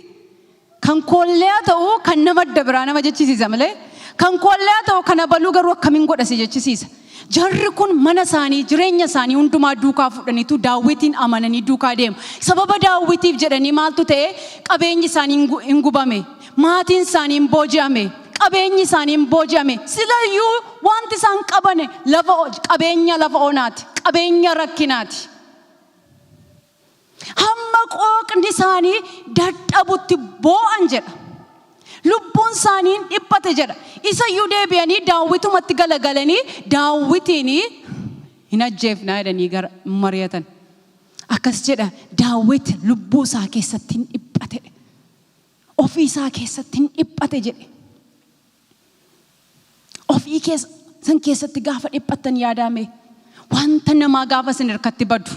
Kan koollee haa ta'u, kan nama adda biraa nama jechisiisa malee, kan koollee haa ta'u, kana baluu garuu akkamiin godha si jechisiisa. Jarri kun mana isaanii, jireenya isaanii hundumaa duukaa fudhaniitu Daawwitiin amananii duukaa deemu. Sababa Daawwitiif jedhanii maaltu ta'e? Qabeenyi isaanii hin gubame. Maatiin isaanii hin booji'ame. Qabeenyi isaanii hin booji'ame. Silayyuu wanti isaan qabane lafa qabeenya lafa onaati. Qabeenya rakkinaati. Hamma qooqni isaanii dadhabutti boo'an jedha. Lubbuun isaanii hin dhiphate jedha. Isayyuu deebi'anii Daawwitumatti galagalanii Daawwitiin hin ajjeefnaa jedhanii gara mari'atan. Akkas jedha, Daawwit lubbuu isaa keessatti hin dhiphate. Ofii isaa keessatti hin dhiphate jedhe. Ofii keessan keessatti gaafa dhiphattan yaadame, wanta namaa gaafa isin harkatti badu.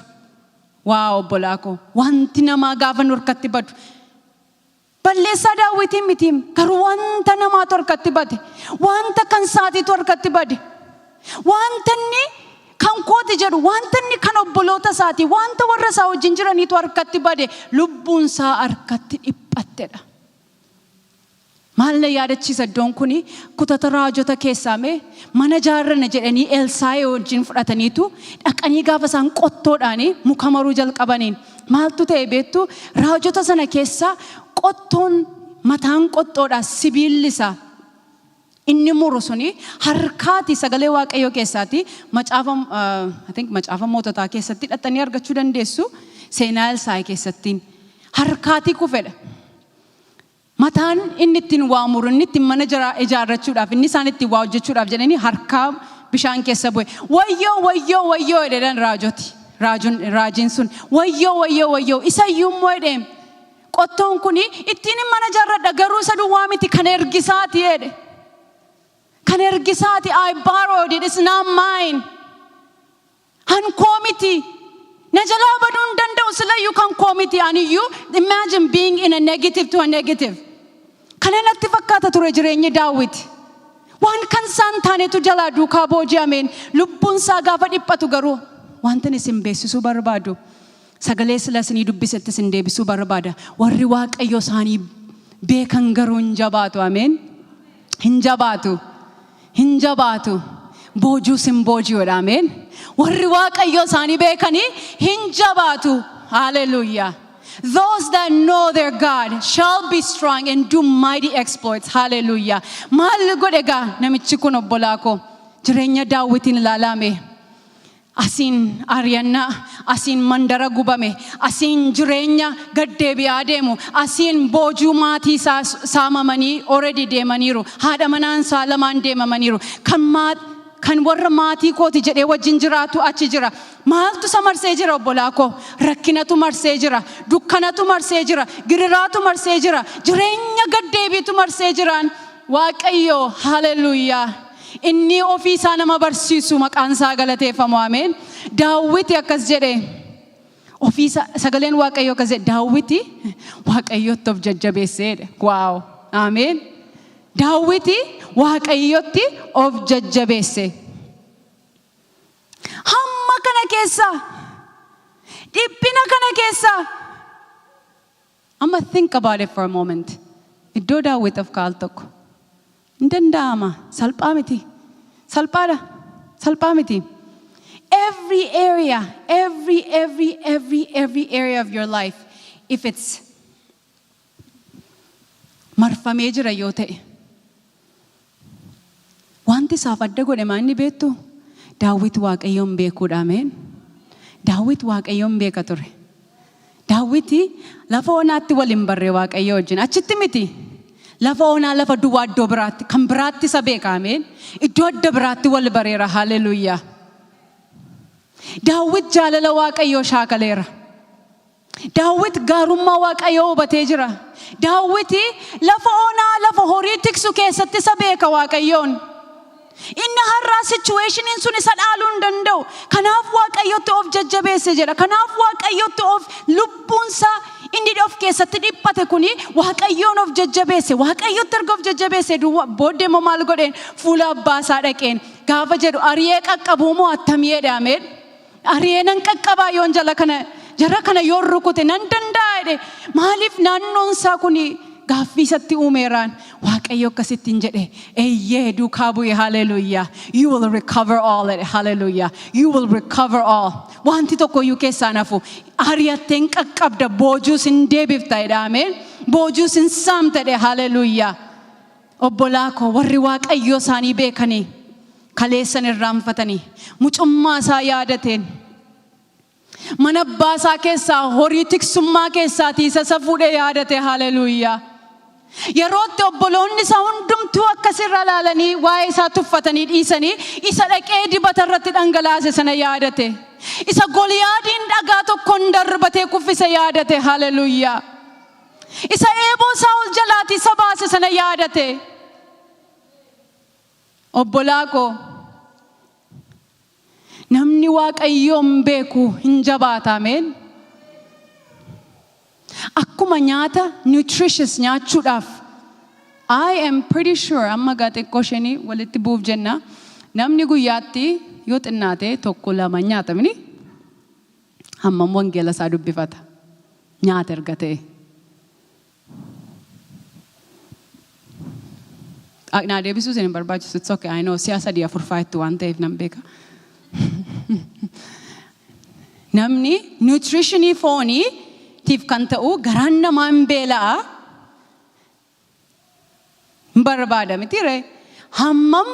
Waa obbolaa koo, wanti namaa gaafa nu harkatti badu. Balleessaa Daawwitiin miti, garuu wanta namaatu harkatti bade. Wanta kan isaatiitu harkatti bade. Wanta inni kan kooti jedhu, wanta inni kan obboloota isaati, wanta warra isaa wajjin jiraniitu harkatti bade. Lubbuun isaa harkatti dhiphattedha. Maal na yaadachiisa iddoon kuni? Kutata raajota keessaa mee mana jaarrana jedhanii Elsaayee wajjin fudhataniitu dhaqanii, gaafa isaan qottoodhaan muka maruu jalqabaniin maaltu ta'e beektu? Raajota sana keessaa qottoon, mataan qottoodhaa, sibiilli isaa inni muru suni harkaati, sagalee Waaqayyoo keessaati, macaafa, I think, Macaafa Moototaa keessatti hidhattanii argachuu dandeessu, seenaa Elsaayee keessattiin. Harkaatii kufedha. Mataan inni ittiin waa muru, inni ittiin mana ijaarrachuudhaaf, inni isaan ittiin waa hojjechuudhaaf jedhanii harkaa bishaan keessa bu'e. "Wayyoo, wayyoo, wayyoo," jedhan raajoti. Raajiin sun, "Wayyoo, wayyoo, wayyoo, isayyuu immoo," jedheen. "Qottoon kun ittiin mana ijaarradha, garuu isa duwwaa miti, kan ergisaati," jedhe. "Kan ergisaati, I borrowed it, it's not mine. Han koo miti. Na jalaa baduu hin danda'u, silayyuu kan koo miti aniyyuu." Imagine being in a negative to a negative. Kana natti fakkaata ture jireenyi Daawit. Waan kan isaan taanetu jalaa duukaa booji'ameen lubbuun isaa gaafa dhiphatu, garuu wanta isin beeksisuu barbaadu, sagalee sila isinii dubbisetti isin deebisuu barbaada. Warri Waaqayyo isaanii beekan garuu hin jabaatu. Ameen. Hin jabaatu. Hin jabaatu. Boojuus hin booji'uudha. Ameen. Warri Waaqayyo isaanii beekanii hin jabaatu. Hallelujah. Those that know their God shall be strong and do mighty exploits. Hallelujah. Maal godhe gaa namichi kun, obbolaa koo? Jireenya Daawwitiin ilaalame. Asiin ari'annaa, asiin mandara gubame, asiin jireenya gaddeebi'aa deemu, asiin boojuu maatii isaa saamamanii already deemaniiru. Haadha manaan isaa lamaan deemamaniiru. Kan warra maatii kooti jedhee wajjin jiraatu achi jira. Maaltu isa marsee jira, obbolaa koo? Rakkinatu marsee jira. Dukkanatu marsee jira. Giriraatu marsee jira. Jireenya gaddeebiitu marsee jiraan. Waaqayyo, haleluuyaa. Inni ofii isaa nama barsiisu, maqaan isaa galateeffamu, ameen. Daawwiti akkas jedhe. Ofii sagaleen Waaqayyo akkas jedhe: "Daawwiti Waaqayyotti of jajjabeesseedha." Wow. Ameen. Daawwiti Waaqayyotti of jajjabeesse. Hamma kana keessa, dhiphina kana keessa. Amma think about it for a moment. Iddoo Daawwit of kaal tokko. Hin danda'ama. Salphaa miti. Salphaadha. Salphaa miti. Every area, every, every, every, every area of your life, if it's marfamee jira yoo ta'e, wanti isaaf adda godhe maa inni beektu? Daawwit Waaqayyoon beekuudha, ameen. Daawwit Waaqayyoon beeka ture. Daawwiti lafa onaatti wal hin barree Waaqayyo wajjin achitti miti. Lafa onaa, lafa duwwaa, iddoo biraatti kan biraatti isa beeka, ameen. Iddoo adda biraatti wal bareera, haleluuyaa. Daawwit jaalala Waaqayyoo shaakaleera. Daawwit gaarummaa Waaqayyoo hubatee jira. Daawwiti lafa onaa, lafa horii tiksu keessatti isa beeka Waaqayyoon. Inni har'aa situationiin sun isa dhaaluu hin danda'u. Kanaaf Waaqayyotti of jajjabeesse jedha. Kanaaf Waaqayyotti of lubbuunsaa inni of keessatti dhiphate kuni Waaqayyoon of jajjabeesse. Waaqayyotti erga of jajjabeesse booddee immoo maal godheen? Fuula abbaa isaa dhaqeen gaafa jedhu, "Ari'ee qaqqabuu moo attamii?" jedhameen. "Ari'ee nan qaqqabaa, yoon jala kana jara kana yoon rukute nan danda'a," jedhe. Maaliif naannoon isaa kuni gaaffii isatti uumeeraan? Waaqayyo akkasittiin jedhe, "Eeyyee, duukaa bu'e." Haleluuyaa. "You will recover all," jedhe. Haleluuyaa. "You will recover all." Wanti tokko iyyuu keessaan hafu. Ari'atteen qaqqabda, boojuus hin deebifta jedha, ameen. Boojuus hin saamta jedhe. Haleluuyaa. Obbolaa koo, warri Waaqayyoo isaanii beekanii kaleessan irraanfatanii, mucummaa isaa yaadateen, mana abbaa isaa keessaa, horii tiksummaa keessaatii isa fuudhee yaadate. Haleluuyaa. Yerootti obboloonni isaa hundumtuu akkasirra ilaalanii waa'ee isaa tuffatanii dhiisanii, isa dhaqee dibata irratti dhangalaase sana yaadate. Isa Goliyaadiin dhagaa tokkoon darbatee kuffise yaadate. Haleluuyaa. Isa eeboo Saa'ol jalaatii isa baase sana yaadate. Obbolaa koo, namni Waaqayyoon beeku hin jabaata, ameen. Akkuma nyaata nutritious nyaachuudhaaf, I am pretty sure, amma gaa xiqqoo isheenii walitti bu'uuf jenna, namni guyyaatti yoo xinnaate tokko lama nyaata mini, hammam wangeela isaa dubbifata nyaata erga ta'e. Naa deebisuu isin hin barbaachisu. It's okay. I know si'a sadii afur faayitti waan ta'eef nan beeka. Namni nutritionii fooniitiif kan ta'u, garaan namaa hin beela'a. Hin barbaada miti ree? Hammam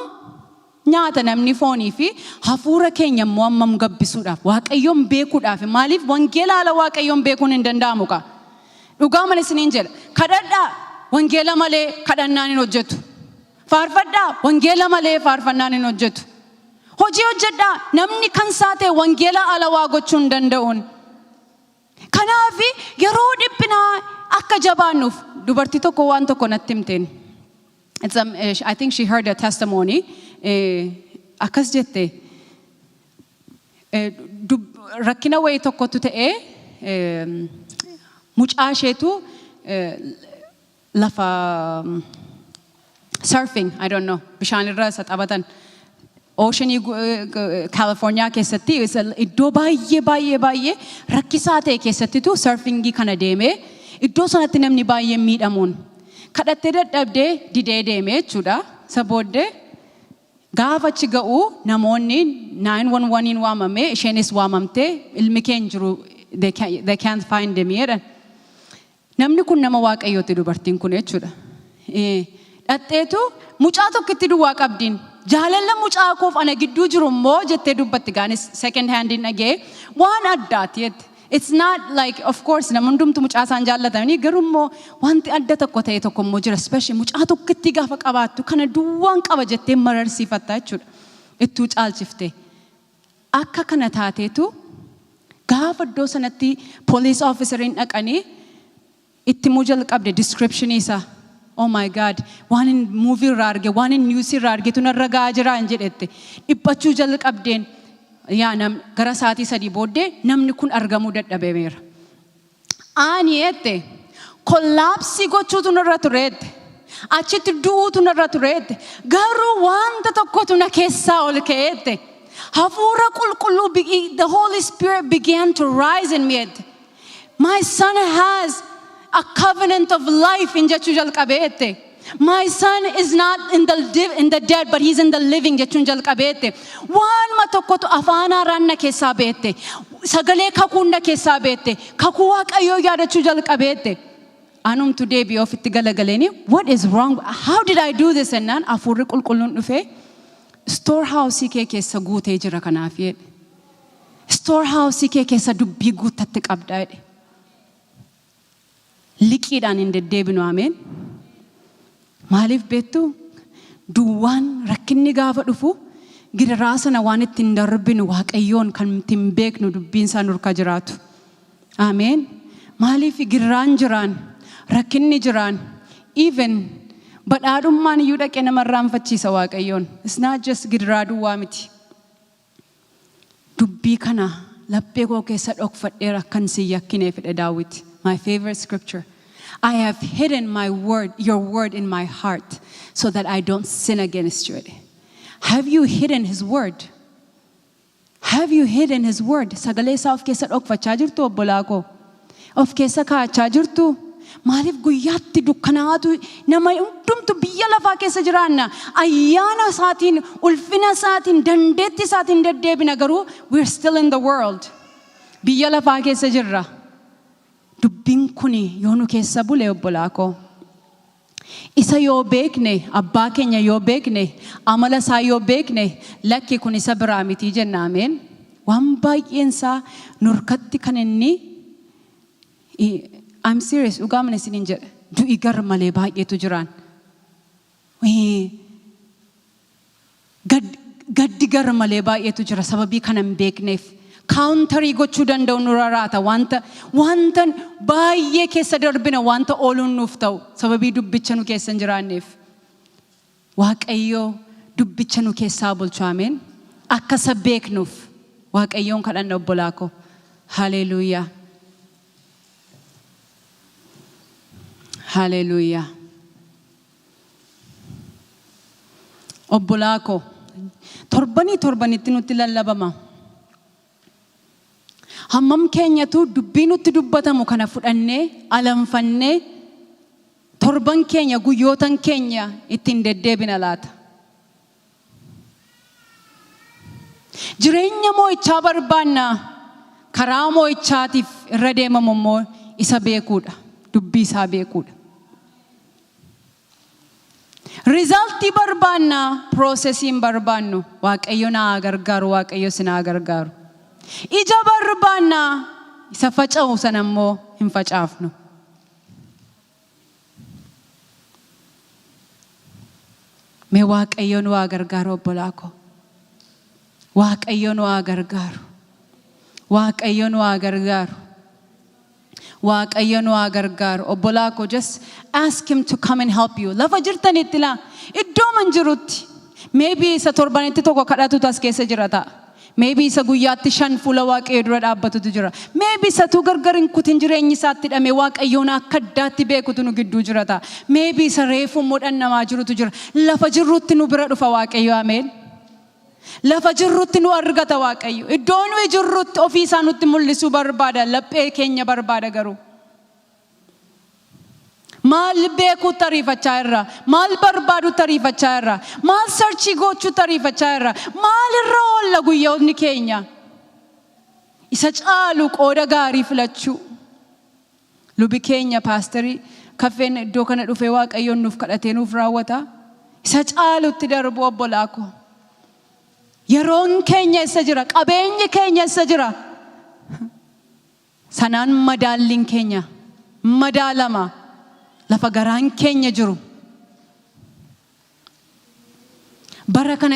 nyaata namni foonii fi hafuura keenya immoo hammam gabbisuudhaaf, Waaqayyoon beekuudhaaf? Maaliif wangeela haala Waaqayyoon beekuun hin danda'amu kaa? Dhugaa mana isiniin jedha. Kadhadhaa, wangeela malee kadhannaan hin hojjetu. Faarfadhaa, wangeela malee faarfannaan hin hojjetu. Hojii hojjedhaa, namni kan isaa ta'e wangeela ala waa gochuu hin danda'uun. Kanaaf yeroo dhiphinaa akka jabaannuuf dubartii tokko waan tokko natti himteen. I think she heard a testimony. Akkas jette. Rakkina wayii tokkotu ta'ee mucaa isheetu lafa surfing, I don't know, bishaan irra isa taphatan. Oceanii California keessatti iddoo baay'ee baay'ee baay'ee rakkisaa ta'e keessattitu surfingii kana deemee iddoo sanatti namni baay'een miidhamuun kadhattee dadhabdee didee deemee jechuudha. Isa booddee gaafa achi ga'u namoonni 911 waamamee, isheenis waamamtee, ilmi kee hin jiru, they can't find him jedhan. Namni kun nama Waaqayyooti, dubartiin kun jechuudha. Dhadheetu mucaa tokkitti duwwaa qabdiin. Jaalala mucaa koof ana gidduu jiru immoo jettee dubbatti gaanis second hand dhagee waan addaati jette. It's not like, of course, nama hundumtu mucaa isaan jaallatanii, garuu immoo wanti adda tokko ta'e tokko immoo jira. Especially mucaa tokkitti gaafa qabaattu, kana duwwaan qaba jettee mararsiifatta jechuudha. Ittuu caalchifte. Akka kana taateetu gaafa iddoo sanatti police officeriin dhaqanii itti himuu jalqabde description isaa. Oh my God, waan hin movie irraa arge, waan hin news irraa argetu narra ga'aa jira hin jedhette. Dhiphachuu jalqabdeen yaa nam gara sa'aatii 3 booddee namni kun argamuu dadhabeera. Ani jette, collapse gochuutu narra tureette. Achitti du'uutu narra tureette. Garuu wanta tokkotu na keessaa ol ka'eette. Hafuura Qulqulluu, the Holy Spirit began to rise in me jette. My son has a covenant of life in jechuu jalqabeette. My son is not in the dead, but he's in the living jechuun jalqabeette. Waanuma tokkotu afaan haaraan na keessaa beette. Sagalee kakuun na keessaa beette. Kakuu Waaqayyoo yaadachuu jalqabeette. Anumtu deebi'ee ofitti galagaleeni, what is wrong? How did I do this? Ennaan Hafuurri Qulqulluun dhufee, store house kee keessa guutee jira kanaaf jedhe. Store house kee keessa dubbii guuttatti qabdaa jedhe. Liqiidhaan hin deddeebinu, ameen. Maaliif beektu? Duwwaan rakkinni gaafa dhufu gidiraa sana waan ittiin darbinu Waaqayyoon kan ittiin beeknu dubbiin isaa nurka jiraatu. Ameen. Maaliif gidiraan jiraan, rakkinni jiraan, even badhaadhummaan iyyuu dhaqee nama irraanfachiisa Waaqayyoon. It's not just gidiraa duwwaa miti. Dubbii kana laphee koo keessa dhokfadheera akkan si yakkinee fedhe Daawit. My favorite scripture. I have hidden my word, your word in my heart so that I don't sin against you. Have you hidden his word? Have you hidden his word? Sagalee isaa of keessa dhokfachaa jirtu, obbolaa koo? Of keessa kaa'achaa jirtu? Maaliif guyyaatti dukkanaatu nama hundumtu biyya lafaa keessa jiraanna. Ayyaana isaatiin, ulfina isaatiin, dandeettii isaatiin deddeebina, garuu we're still in the world. Biyya lafaa keessa jirra. Dubbiin kun yoo nu keessa bule, obbolaa koo. Isa yoo beekne, abbaa keenya yoo beekne, amala isaa yoo beekne, lakki kun isa biraa mitii jenna, ameen. Waan baay'een isaa nurkatti kan inni, I'm serious, dhugaa mana isiniin jedha. Du'i gar malee baay'eetu jiraan. Gaddi gar malee baay'eetu jira sababii kana hin beekneef. Counterii gochuu danda'u nurra raata, wanta baay'ee keessa darbina, wanta ooluun nuuf ta'u sababii dubbicha nu keessa hin jiraanneef. Waaqayyoo dubbicha nu keessaa bulchu, ameen. Akka isa beeknuuf Waaqayyoon kadhanna, obbolaa koo. Haleluuyaa. Haleluuyaa. Obbolaa koo, torbanii torbanitti nutti lallabama. Hammam keenyatu dubbii nutti dubbatamu kana fudhannee alanfannee torban keenya, guyyootan keenya ittiin deddeebina laata? Jireenya moo'ichaa barbaanna, karaa moo'ichaatiif irra deemamu immoo isa beekuudha. Dubbii isaa beekuudha. Resultii barbaanna, processii hin barbaannu. Waaqayyo na haa gargaaru, Waaqayyo sin haa gargaaru. Ija barbaanna, isa faca'u sana immoo hin facaafnu. Mee Waaqayyoon waa gargaaru, obbolaa koo. Waaqayyoon waa gargaaru. Waaqayyoon waa gargaaru. Waaqayyoon waa gargaaru. Obbolaa koo, just ask him to come and help you. Lafa jirtanitti laa, iddoo man jirutti. Maybe isa torbanitti tokko kadhatutu as keessa jira ta'a. Maybe isa guyyaatti shan fuula Waaqayyoo dura dhaabbatutu jira. Maybe isatuu gargar hin kutin, jireenyi isaatti hidhamee Waaqayyoon akka addaatti beekutu nu gidduu jira ta'a. Maybe isa reefu immoo dhannamaa jirutu jira. Lafa jirrutti nu bira dhufa Waaqayyo, ameen. Lafa jirrutti nu argata Waaqayyo. Iddoo nuyi jirrutti ofii isaa nutti mul'isuu barbaada. Laphee keenya barbaada garuu. Maal beekuutti ariifachaa irra? Maal barbaadutti ariifachaa irra? Maal search gochuutti ariifachaa irra? Maal irra oolla guyyoonni keenya? Isa caalu qooda gaarii filachuu. Lubi keenya paasterii kaffeen iddoo kana dhufee Waaqayyoon nuuf kadhatee nuuf raawwata. Isa caalutti darbu, obbolaa koo. Yeroon keenya eessa jira? Qabeenyi keenya eessa jira? Sanaan madaalliin keenya madaalama, lafa garaan keenya jiru. Bara kana